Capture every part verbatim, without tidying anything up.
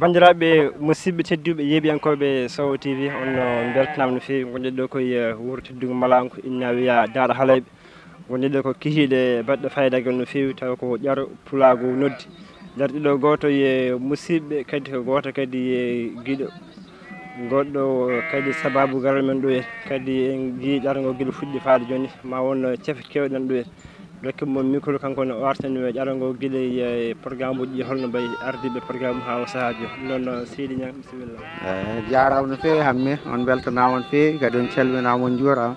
Banndiraaɓe musidɓe tedduɓe, yeeɓiyankooɓe Sowo T V, on mbeltanaama no feewi. Ngonɗen ɗo koye, eh, wuro teddungo Malanko, inna wiya Daara Halayɓe. Ngonɗen ɗo ko kihiiɗe baɗɗe faydagal no feewi, tawa ko ƴaro pulaagu noddi. Darɗe ɗo gooto e musidɓe, kadi ko gooto kadi e giɗo. Goɗɗo kadi sababu garal men ɗo en, kadi en njii ƴaro ngo gila fuɗɗi faade jooni, ma won cefe keewɗe nan ɗo en. Dokke mo micro kanko ne o artani o ƴaro ngo gila e programme uji ɗi holno mbayi ardiiɓe programme haa o sahaaji o. Noon, Seydi Ñang, bisimilla. Eh, jaaraama no feewi Hamme, on mbeltanaama on feewi, kadi on calminaama, on njuuraama.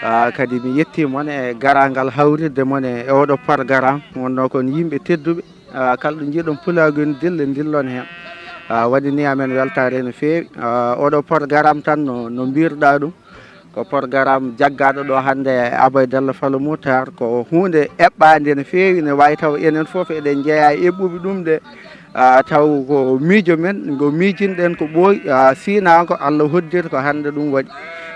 Ah, kadi mi yettii mon e garaangal hawrirde mon e, e oɗo programme, wonno kon yimɓe tedduɓe. Ah, kala ɗo njiiɗon pulaagu en dille, ndillon heen. Ah, waɗi ni amen weltaare no feewi. Ah, oɗo programme tan no, no mbirɗaa ɗum. Ko programme jaggaaɗo ɗo hannde e Aboy Dello Falo Moutar. Ko huunde eɓɓaande no feewi, ne waawi taw enen fof eɗen njeyaa e eɓɓuɓe ɗum ɗe. Ah, taw ko miijo men, ngo miijinɗen ko ɓooyi, ah, siinaango Allah hoddiri ko hannde ɗum waɗi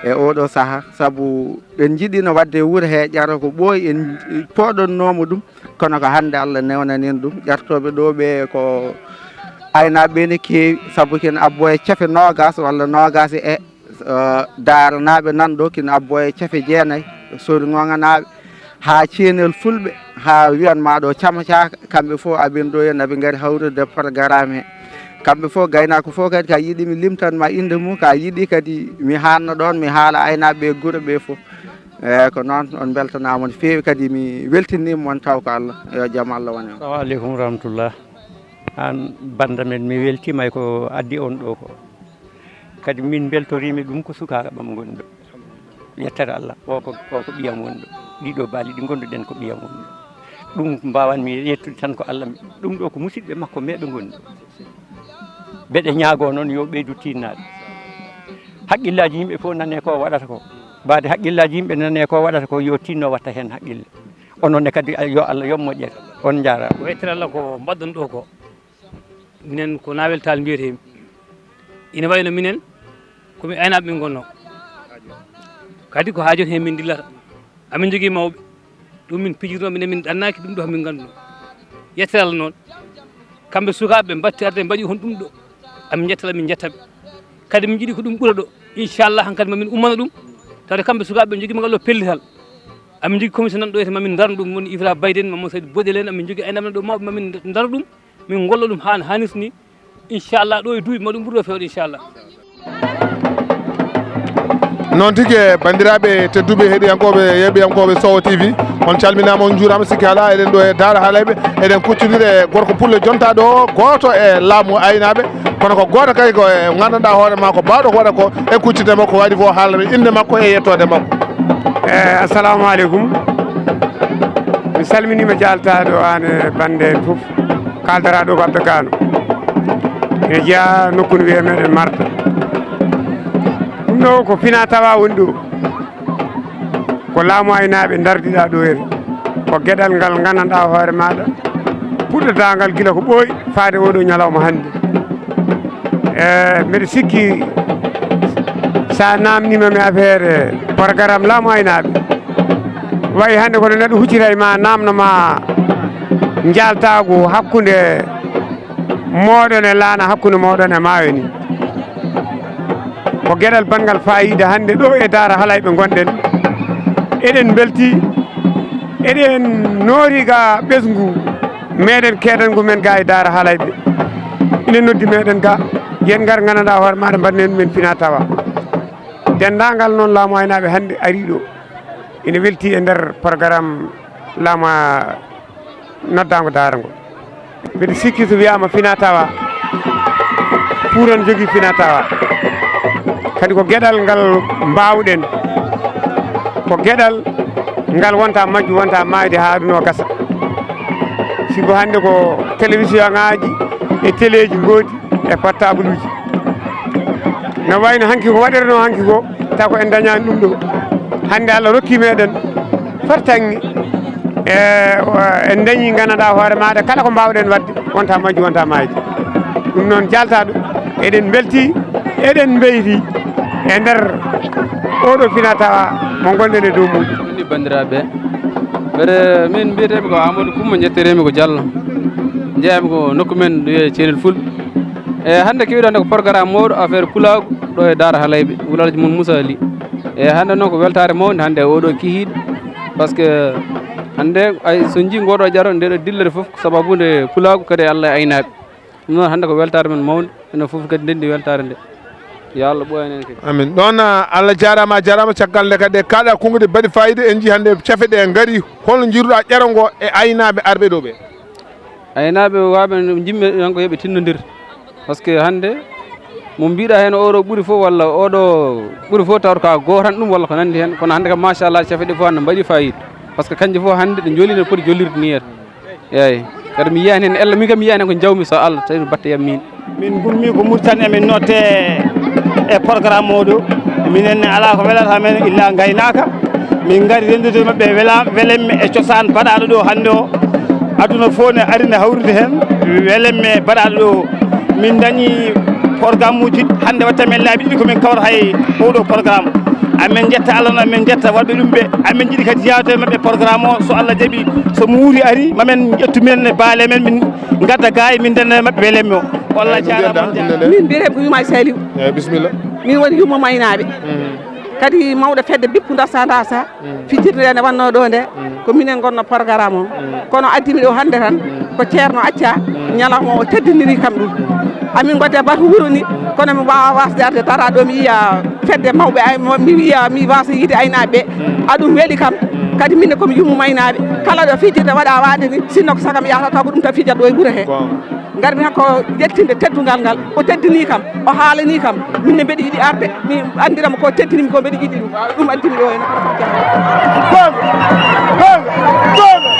e oɗo sahaa. Sabu ɓen njiɗino waɗde e wuro he ƴaro ko ɓooyi, en pooɗonnoomo ɗum, kono ko hannde Allah newnani en ɗum. Ƴartooɓe ɗo ɓe ko aynaaɓe ɓe ne keewi, sabu ken abbo e cefe noogas walla noogas e, eh, daaranaaɓe nan ɗo, kin abbo e cefe jeenayi, sori ŋoŋanaaɓe, haa ceenel fulɓe, haa wiyan ma ɗo Camacaaka, kamɓe fof aɓen ɗo en, aɓe ngari hawrude programme he. Kamɓe fof, gaynaako fof kadi, ka yiɗi mi limtan ma innde mum, ka yiɗi kadi mi haalna ɗoon, mi haala aynaaɓe e gure ɓe fof. Eeyi, ko noon, on mbeltanaama no feewi, kadi mi weltiniima mon taw ko Allah. Yo jam Allah won e on. Assalamu aleykum wa rahmatullah. Aan bannda men, mi weltiima e ko addi on ɗo ko. Kadi min mbeltoriima ɗum ko sukaaɓe am ngoni ɗo. Yettere Allah, o ko, o ko ɓiyam woni ɗo. Ɗiɗo baali ɗi ngonduɗen ko ɓiyam woni ɗo. Ɗum mbawanmi yettude tan ko Allah. Ɗum ɗo ko musidɓe makko meeɓe ngoni ɗo. Mbeɗe ñaagoo noon yo ɓeydu tiinnaade. Haqqillaaji yimɓe fof nane ko waɗata ko. Baade haqqillaaji yimɓe nane ko waɗata ko, yo tiinno watta heen haqqille. Onon ne kadi, yo Allah yoɓ moƴƴere. On njaaraama. Ko yettere Allah ko mbaɗɗon ɗo ko. Minen ko Nawel Tall mbiyetee-mi. Ina wayi no minen, ko mi aynaaɓe min ngonnoo. Kadi ko haa jooni heen min ndillata. Amin njogii mawɓe. Ɗum min pijirnoo, minen min ɗannaaki ɗum ɗo min ngannduno. Yettere Allah noon. Kamɓe sukaaɓe ɓe mbatti arde mbaɗi hon ɗum ɗo. Amin njetta Allah, min njetta ɓe. Kadi min njiɗi ko ɗum ɓura ɗo. Inchallah hankadi ma min ummana ɗum. Tawde kamɓe sukaaɓe ɓe njogii ma ngal ɗo pellital. Amin njogii commission nan ɗo, ete ma min ndarno ɗum, woni Ibra Bayden, Mamadou Saydou Bodel en, amin njogii aynaaɓe nan ɗo mawɓe, ma min ndaro ɗum, min ngolla ɗum haa no haanirta ni. Inchallah ɗo e duuɓi ma ɗum ɓurɗo feewde inchallah. Noon tigi, e banndiraaɓe tedduɓe heɗiyankooɓe, yeeɓiyankooɓe Sowo T V, on calminaama, on njuuraama. Sikki alaa, eɗen ɗo e Daara Halayɓe, eɗen kuccondiri e gorko pullo jontaaɗo o, gooto e laamu aynaaɓe, kono ko gooto kay ko e nganndanɗaa hoore ma ko baawɗo ko waɗa ko. En kuccitde makko, waɗi fof haalana innde makko e yettoode makko. Eh, assalamu aleykum. Mi salminiima jaaltaaɗo aan e bannde en fof. Kaaldaraɗo ko Abdou Gano, ene jeyaa nokku no wiyee meɗen Marta. Ɗum ɗo ko fina tawa woni ɗo. Ko laamu aynaaɓe ndardiɗaa ɗo en. Ko geɗal ngal nganndanɗaa hoore maaɗa, puɗɗoɗaa ngal gila ko ɓooyi faade oo ɗoo ñalawma hannde. E mbeɗa sikki, so a naamniima mi affaire programme laamu aynaaɓe, wayi hannde kono neɗɗo huccita e ma, naamno ma njaaltaagu hakkunde mooɗon e laana, hakkunde mooɗon e maayo ni. Ko geɗal banngal faayiida hannde ɗo e Daara Halayɓe ngonɗen. Eɗen mbeltii, eɗen noori ga ɓesngu meɗen, keedanngu men ga e Daara Halayɓe. Ina noddi meɗen ga, yen ngar nganndanɗaa hoore maaɗa, mbaɗnen men fina tawa. Denndaangal noon laamu aynaaɓe hannde arii ɗo. Ina weltii e nder programme laamu noddaango daara ngo. Mbeɗa sikki so wiyaama fina tawa, Fuuta ne jogii fina tawa. Kadi ko geɗal ngal mbaawɗen, ko geɗal ngal wonta majju, wonta maayde haa aduna o gasa. Sibu hannde ko télévision ŋaaji e teleeji ngoodi e portable uji. No wayno hanki ko waɗirno hanki ko, taw ko en dañaani ɗum ɗo. Hannde Allah rokki meɗen fartaŋŋe, e en dañi nganndanɗaa hoore maaɗa, kala ko mbaawɗen waɗde wonta majju, wonta maayde. Ɗum noon, jaaltaaɗo, eɗen mbeltii, eɗen mbeytii e nder oɗo fina tawa mo ngonɗen e dow mum. Min ni banndiraaɓe, mbeɗe min mbiyeteemi ko Amadou Coumba, njettereemi ko Diallo, njeyaami ko nokku men ɗo wiyee Ceenel Fulɓe. Eyi, hannde kewiɗo hannde ko programme mawɗo affaire pulaagu ɗo e Daara Halayɓe, wulal Mum Moussa Ly. Eyi, hannde noon ko weltaare mawnde hannde e oɗo kihiiɗo, par ce que hannde ay so njii ngoɗo jaro ndeɗo dillere fof ko sababude pulaagu kadi e Allah e aynaaɓe. Ɗum noon hannde ko weltaare men mawnde, enen fof kadi ndenndi weltaare nde. Yo Allah ɓooyan en kadi. Amin. Ɗoon, ah, Allah jaaraama, a jaaraama. Caggal nde kadi e kaaɗa konnguɗi baɗi faayiida, en njii hannde cafe ɗe ngari. Hol njiiruɗaa ƴero ngo e aynaaɓe arɓe ɗo ɓe? Aynaaɓe waawɓe no njimmi tan ko yo ɓe tinnondir. Par ce que hannde mo mbiɗa heen oɗo ɓuri fof walla oɗo ɓuri fof tawata ka gooto tan ɗum walla ko nanndi heen. Kono hannde kam machallah cafe ɗe fof hannde mbaɗi faayiida. Par ce que kannje fof hannde ɗe njoli no poti jolirde ni yeeto. Eeyi. Kadi mi yiyani heen ella min kam mi yiyani heen ko njawmi so Allah tawi no batte yam min. Min ngummi ko Mauritanie, min notte e programme oɗo. Minen ne alaa ko welata men illa ngaynaaka. Min ngari renndude maɓɓe wela-, welemme e cosaan baɗaaɗo ɗo hannde o. Aduna fof ne ari ne hawrude heen. Welemme baɗaaɗo ɗo. Min dañi programme uji hannde watta men laabi ɗiɗi ko min kawra hay oɗo programme. Amin njetta Allah no, amin njetta waɗɓe ɗum ɓe. Amin njiɗi kadi yawde maɓɓe programme o so Allah jaɓi. So muuri ari, ma men ƴettu minen e baale men, min ngadda gaay, min ndenna maɓɓe welemme o. Walla jaaraama on jaaraama. Min mbiyetee ko Yuma Saliou. Eeyi, bisimilla. Min woni Yuma Maynaaɓe. Kadi mawɗo fedde Bippu Ndasa Ndasa, fijirde nde wannoo ɗo nde, ko minen ngonnoo programme o. Kono addimi ɗo hannde tan, ko Ceerno Acca, ñalawma o teddiniri kam ɗum. Amin ngotte batu wuro ni, kono mi waawa wasde arde dara ɗo mi yiya fedde mawɓe, ay, mo-, mi wiya mi wasa yiide aynaaɓe ɓe. Aɗum weli kam. Kadi min ko mi Yuma Maynaaɓe. Kala ɗo fijirde waɗa waade ni, sinno ko sagam yahata taw ko ɗum tan fijata ɗo e wuro he. Ngarmi hakko yettinde teddungal ngal. O teddini kam, o haalani kam. Min ne mbeɗa yiɗi arde, mi anndira mo ko teddini mi ko mbeɗa yiɗi ɗum. Ɗum addimi ɗo heen. Goonga, goonga, goonga.